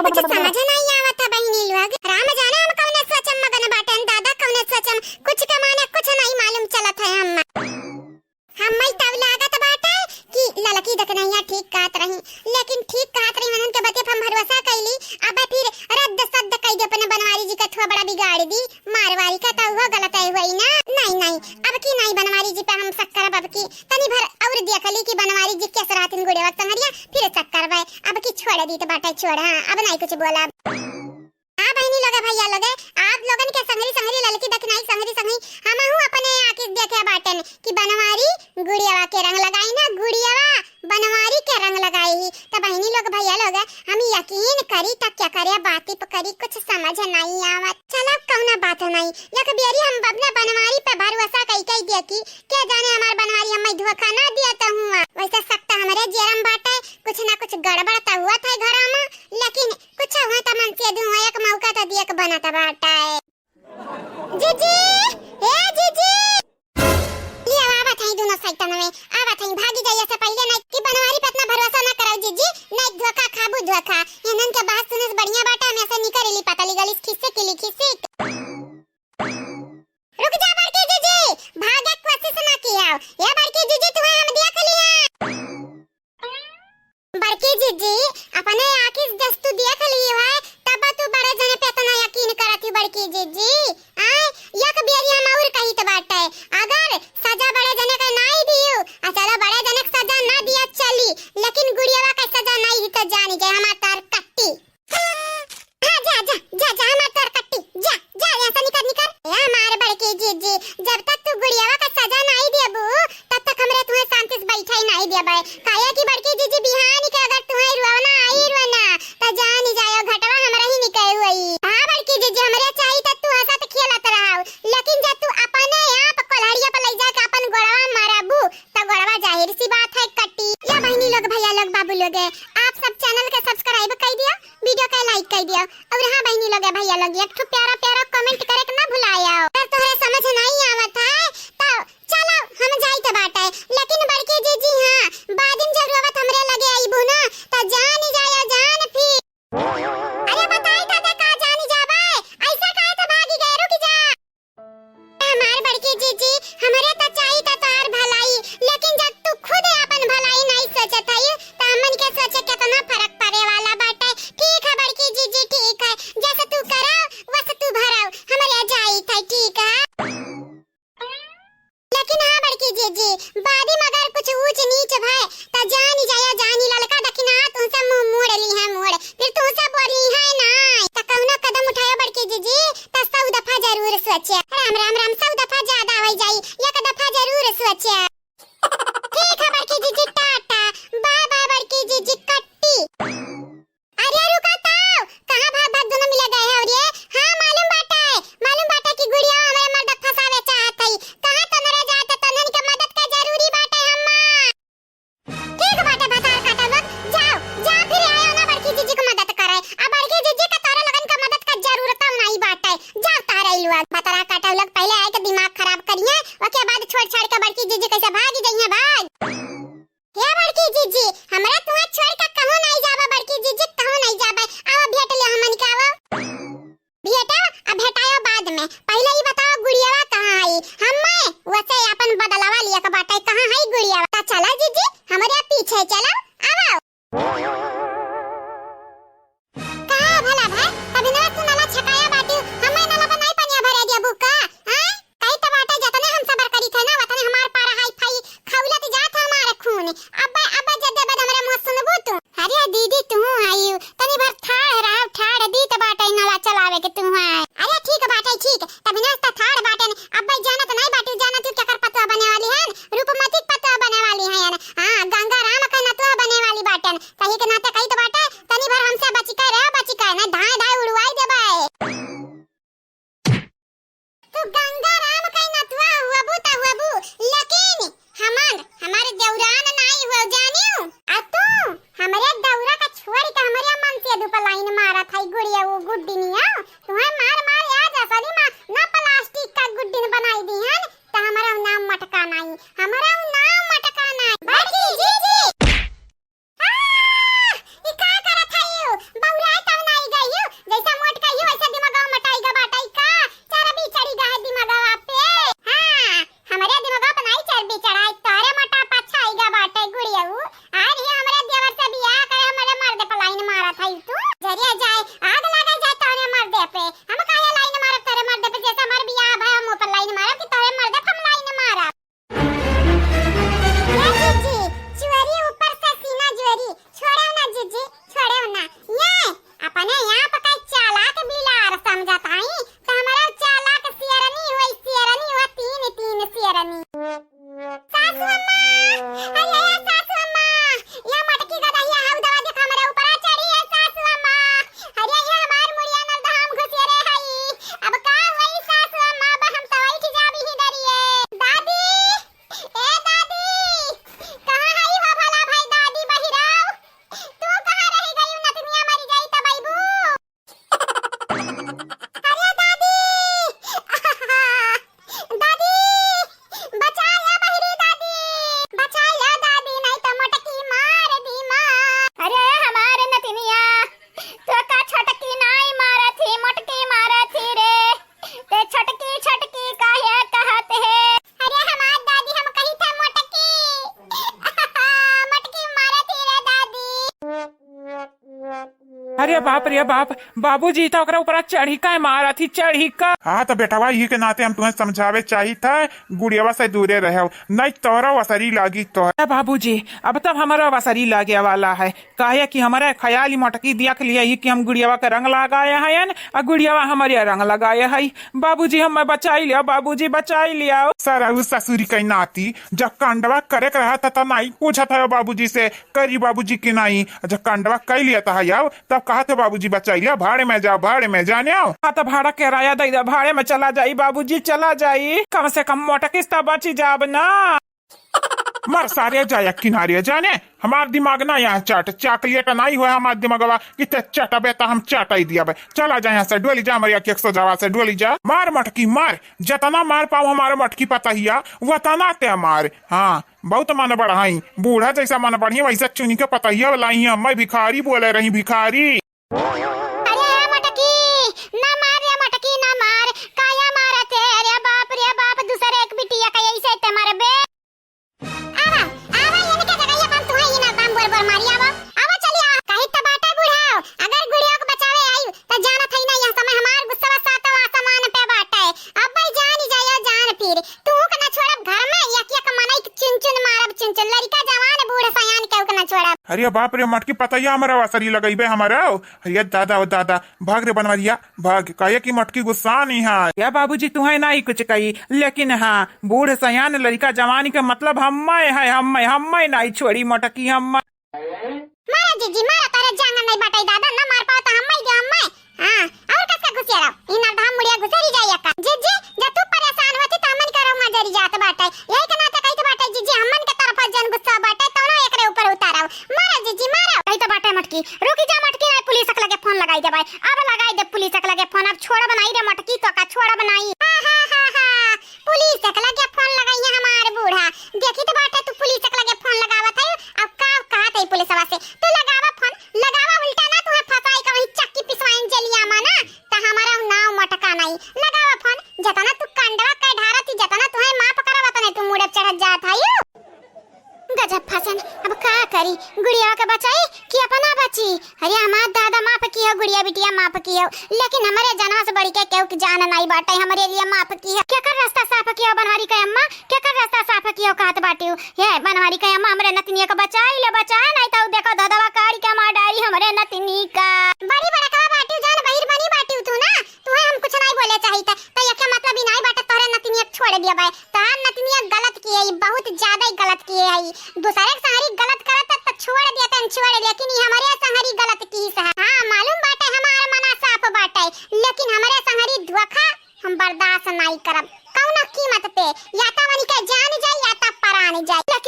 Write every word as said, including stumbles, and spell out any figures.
कुछ समझ नहीं आवत है बहिनी लोग। राम जाने हम कौने सोच में मगन बाटन, दादा कौने सोच में, कुछ के माने कुछ नहीं मालूम चलत है हम। हम्मै तब लागत बाटे कि ललकी दखनैया ठीक कहत रही, लेकिन ठीक कहत रही, उन्हन के बतिया पे हम भरोसा कइली। अब फिर रद्द सद्द कइ दे अपने बनवारी जी का थोबड़ा बिगाड़ दी, मारवारी का तो वो गलत है हुई ना। नहीं, नहीं, अब की नहीं बनवारी जी पे हम शक करब, अब की तनी भर और देख ली कि बनवारी जी कैसे रहतिन गुड़िया संगरिया, फिर शक करबे। अब की छोड़ दी तो बाटे छोड़, हाँ, अब नहीं कुछ बोलब। हाँ बहिनी लोग, भैया लोग, आप लोगन के संगरी संगरी ललकी दखिनाई संगरी संगरी हमहू अपने आँखी देखे बाटन कि बनवारी गुड़ियावा के रंग लगाई ना, गुड़ियावा बनवारी के रंग लगाई ही। त बहिनी लोग, भैया लोग, हम यकीन करी त क्या करे, बाती प करी, कुछ समझ नहीं आवत। चलो कौनो बात नहीं, एक बेरी हम अपना बनवारी पे भरोसा कई कई देखी, के जाने हमार बनवारी हमें धोखा ना दिया त हुआ। वैसे शक त हमरे जेरम बाटे, कुछ ना कुछ गड़बड़ त हुआ था घरा में, लेकिन कुछ हुआ त मन से दू एक मौका त दिए के बनत बाटे। जीजी, ए जीजी। ले आवत हई दोनों सैतन में, आवत हई, भागी जाइए से पहले नहीं कि बनवारी पे इतना भरोसा ना कराओ जीजी, नहीं धोखा खाबू धोखा। इन्हन के बात सुने से बढ़िया बाटे, हम ऐसे निकल ली पतली गली खिस्से किली खिस्से। रुक जा बड़की जीजी, भागे के कोशिश ना किया। ये बड़की जीजी तुम्हें हम देख लिया। बड़की जीजी, अपने आँखी से जस तू देख ली है, तब तू बड़े जने पे इतना यकीन करत ही बड़की जीजी। आय, एक बेरी हम और कहित बाटे, अगर सजा बड़े जने के नाई दियो, आ चलो बड़े जने के सजा ना दिया चली, लेकिन गुड़ियावा के सजा नाई दी तो जानी जाए हमार तार कट्टी। हाँ, जा, जा, जा, जा, हमार तार कट्टी, जा, जा, यहाँ से निकर, निकर। ए हमार बड़की जीजी, जब तक तू गुड़ियावा का सजा नाई देबू, तब तक हमरे तुहे शांति से बैठे ही नाई देबे। काहे कि बड़की जीजी बिहान के अगर तुहे रोना आई रोना, त जानी जायो घटवा हमरा ही निकल हुई। हाँ बड़की जीजी, हमरे चाही त तू हंसत खेलत रहो, लेकिन जब तू अपने आप कोल्हड़िया पर ले जाके अपन गोड़वा मारबू, त गोड़वा जाहिर सी बात है कटी। या बहिनी लोग, भैया लोग, बाबू लोग, आप सब channel के subscribe कर दिया, video के like कर दिया। और हाँ बहिनी लोग, भैया लोग, एक ठो प्यारा प्यारा comment करे के ना भुलाया। अगर तोहरे समझ नहीं आवत है, त चलो हम जाइत बाटे, लेकिन बड़की जीजी हाँ, बाद में जब रोवत हमरे लगे अइबू ना, त जान जाया जान फिर। अरे बताई दादा का जानी जाबे, ऐसे काहे तो भागी गए, रुक जा। हमार बड़की जीजी, हमरे त चाही त तोहार भलाई, लेकिन जब तू खुद अपन भलाई नहीं सोचत हई, त हमन के सोचे केतना फर्क पड़े वाला बाटे। ठीक है बड़की जीजी, ठीक है, जैसे तू करो, वैसे तू भरो, हमरे जाइत है, ठीक है। लेकिन हाँ बड़की जीजी, बादी में अगर कुछ ऊंच नीच भय, त जानी जाया जानी ललका दखिना तुमसे मुंह मोड़ ली है मोड़, फिर तुमसे बोली है ना। त कौनो कदम उठायो बड़की जीजी, त सौ दफा जरूर सोचे। राम राम राम, सौ दफा ज्यादा हो जाई, एक दफा जरूर सोचे। ठीक है बड़की जीजी, टाटा, bye bye बड़की जीजी, कट्टी। अरे रुका ताऊ, कहाँ भाग भाग दोनों मिले गए हैं? और ये, हाँ मालूम बाटे, मालूम बाटे कि गुड़िया हमरे मर्द फंसावे चाहत हई। कहाँ तनरे जात, तनन के मदद का जरूरी बाटे हम्मा। ठीक बाटे भतार काटा लोग, जाओ, जा फिर आयो ना बड़की जीजी को मदद करे। अब बड़की जीजी का तोरे लोगन का मदद का जरूरत नहीं बाटे। जाओ तारे लोग, भतार काटा लोग पहले आए के दिमाग खराब करिए, ओके बाद छोड़ छाड़ के बड़की जीजी कैसे भागी जइहे भाग। हे बड़की जीजी, हमरा तुहे छोड़ के कहूँ नहीं जाबे बड़की जीजी, कहूँ नहीं जाबे। आओ भेंट ले हमन के, आओ। भेंटो आ भेंटायो बाद में, पहले ई बताओ गुड़ियावा कहाँ है? हम्मे वसे अपन बदलावा लिया के बाटे, कहाँ है गुड़ियावा? त चला जीजी, हमरे पीछे चला, आओ। कहा भला भाई, तभी ना तू नाला छकाया बाटी, हमें नाला पर नहीं पनिया भरे दिया बुका, हाँ? कही तो बाटे, जतने हम सबर करी थे ना, वतने हमार पारा हाई फाई खौलत जात है हमार खून। अब्बे, अब्बे जदे बद हमरे मुँह सुनबू तू। अरे दीदी, तू आई, तनी भर ठाड़ रहो, ठाड़ दी तो बाटे नाला चलावे के तू है। अरे ठीक बाटे, ठीक, तभी ना तो ठाड़ बाटे। अब्बे जानत नहीं बाटी, जानत तू क्या कर पतवा बने वाली है, रूपमती पतवा बने वाली है। हाँ, गंगा राम का नतवा बने वाली बाटे। सही के नाते कही तो बाटे, तनी भर हमसे बचिका रह, बचिका, ना धाए धाए उड़वाई देबे। तू गंगा राम के नतवा हुअबू त हुअबू, लेकिन हमार, हमार देवरान नाई हुआ जानियो। आ तू हमरे दौरा का छोड़ के हमरे मन से धूप लाइन मारत है गुड़िया वो गुड्डी निया। तुम्हें मार मार आज असली माँ ना प्लास्टिक का गुड्डी बनाई दी हन, त हमारा नाम मटका नहीं, हमारा नाम मटका नहीं। बड़की जीजी। आह! ई का भाई तू जरिया जाए, आग लगे जाए तोहरे मर्दे पे। हम काहे लाइन मारब तोहरे मर्दे पे? जैसे हमार बियाह भा, हम ऊपर लाइन मारब कि तोहरे मर्दे पे हम लाइन मारब? ए जीजी, चोरी ऊपर से सीना जोरी, छोड़ो ना जीजी, छोड़ो ना। ये अपने आप का चालाक बिलार समझत हई, त हमरा चालाक शेरनी होई, शेरनी हो, तीन तीन शेरनी। सासू अम्मा, अरे ए सासू अम्मा, या मोटकी गदहिया हऊ दवा देख हमरा ऊपरा चढ़ी है सासू अम्मा। अरे ये हमार मुड़िया नरदा हम घुसेरे हई। अब का होई सासू अम्मा, अब हम तो उठ जाबी ही डरिए। दादी, ए दादी, कहाँ हई हो भला भाई दादी बहिराव? तू कहाँ रह गई नतनिया मरी जाई तब अइबू? अरे दादी! दादी! बचाइ ला बहिरी दादी! बचाइ ला दादी, नाहीं त मोटकी मार दी मार। अरे हमार नतिनिया, तोका छोटकी नाहीं मारत ही, मोटकी मारत ही रे। ते छोटकी, छोटकी काहे कहत हे? अरे हमार दादी, हम कही थे मोटकी। मोटकी मारत ही रे दादी। अरे बाप रे बाप, बाबूजी त ओकरा ऊपरा चढ़ी का मारत ही, चढ़ी का। हाँ, त बेटवा, यही के नाते हम तुहें समझावे चाहित है, गुड़ियावा से दूरे रहो, नहीं तोरा वसरी लागी तो है। ए बाबूजी, अब तब हमरा वसरी लागे वाला है, काहे कि हमरा ख्याल ही मोटकी देख लिया ही कि हम गुड़ियावा के रंग लगाए हैं, आ गुड़ियावा हमरे रंग लगाए है। बाबूजी, हमें बचाइ लिया, बाबूजी, बचाइ लिया। सरऊ ससुरी के नाती, जब कांडवा करे के रहा था, त नहीं पूछत है बाबूजी से, करी बाबूजी कि नहीं? अच्छा, कांडवा कई लिया था, आओ, तब कहा थे बाबूजी बचाइ लिया, भाड़े में जाओ, भाड़े में जाने आओ। हाँ, तो भाड़ा किराया दे दे, भाड़े में चला जाई बाबूजी, चला जाई, कम से कम मोटकिस त बची जाब ना। मर सारे जाया किनारे जाने, हमार दिमाग ना यहाँ चाट, चॉकलेट नहीं हुआ हमार दिमागवा, कि ते चटबे त हम चटाई दिया बे। चला जा यहाँ से, डोली जा, मरिया के एक सौ जवा से डोली जा, मार मटकी मार, जतना मार पाऊ हमारे मटकी पतहिया, वतना ते मार। हाँ, बहुत मन बढ़ाई, बूढ़ा जैसा मन बढ़ी, वैसा चुनी के पतहिया लाई हैं। मैं भिखारी बोले रही, भिखारी। अरे ए मटकी, ना मार रे मटकी, ना मार, काया मारत है? अरे बाप रे बाप, दूसरे एक बिटिया का ऐसे ते मारबे। आवा, आवा, ये निके जगह ये काम तुहे ही ना काम बोर बोर मारी, आवा, आवा, चली आ। कही त बाटे बुढ़ाओ, अगर गुड़िया के बचावे आई, त जानत है ना, यह समय हमार गुस्सा सातवा आसमान पे बाटे। अब भाई जान ही जायो, जान फिर। तू के ना छोड़ब घर में, एक एक मनई के चुन चुन मारब, चुन चुन। लड़का जवान बूढ़ सयान केहू के ना छोड़ब। अरे बाप रे, मटकी पतैया हमरा वसरी लगइबे हमरा। अरे दादा, ओ दादा, भाग रे बनवरिया, भाग। काहे कि मटकी गुस्सा नहीं है। या बाबूजी, तुहे नहीं कुछ कही, लेकिन हाँ, बूढ़ सयान लड़का जवान के मतलब हम्मे है, हम्मे, हम्मे नहीं छोड़ी मटकी, हम्मे। मारा जीजी, मारा, तारे जांगर नहीं बाटे दादा, ना मार पाओ तो हम ही दे, हम ही। हाँ, और कस का घुसिया रहो? ई नरधाम मुड़िया घुसेरी जाई का। जीजी, जब तू परेशान होती तो हमन का रहुआ जरी जात बाटे। यही के नाते कहित बाटे, जीजी, हमन के तरफ जन गुस्सा बाटे, तौनो एकरे ऊपर उतारो। मारा जीजी, मारा। कही तो बाटे मटकी, रुकी जा मटकी, नहीं पुलिस के लगे फोन लगाई देबै। अब लगाई दे पुलिस के लगे फोन, अब छोड़ब नहीं रे मटकी, तो का छोड़ब नहीं। हा, हा, हा, हा। पुलिस के लगे फोन लगाई है हमार बूढ़ा। देखी तो बाटे तू पुलिस के लगे फोन लगावत है। अब का कहत है पुलिसवा से? तू लगावा फोन, लगावा, उल्टा ना तुहे फंसाई का वहीं चक्की पिसवाइन जेलिया मा ना, त हमारा नाव मटका नहीं। लगावा फोन, जतना तू कंडवा के ढारत ही, जतना तुहे माफ करब, तने तू मुड़े चढ़त जात है। गजब फंसन, अब का करी? गुड़िया के बचाई कि अपना बची? अरे हमार दादा माफ कियो, गुड़िया बिटिया माफ कियो, लेकिन हमरे जनवा से बढ़ के केहू के जान नाई बाटे, हमरे लिए माफ कियो। केकर रास्ता साफ कियो बनवारी के अम्मा, केकर रास्ता साफ कियो कहत बाटियो? हे बनवारी के अम्मा, हमरे नतनिया के बचाई ले, बचाए, नाई तो देखो ददवा काढ़ के मार डारी हमरे नतनी का। बड़ी बड़कवा बाटियो, जान बहिर बनी बाटियो तू ना, तुहे हम कुछ नाई बोले चाहित, त एके मतलब ई नाई बाटे तोहरे नतनिया के छोड़ दिया बाय। तोहार नतनिया गलत किहे, ई बहुत ज्यादा ही गलत किहे है। दूसरे के संहरी गलत करत त छोड़ देते हैं, छोड़, लेकिन ई हमरे संहरी गलत किहिस है। हाँ, मालूम बाटे हमार मना साफ बाटे, लेकिन हमरे संहरी धोखा हम बर्दाश्त नाई करब कौनो कीमत पे, या त वनी के जान जाई या त परान जाई। ले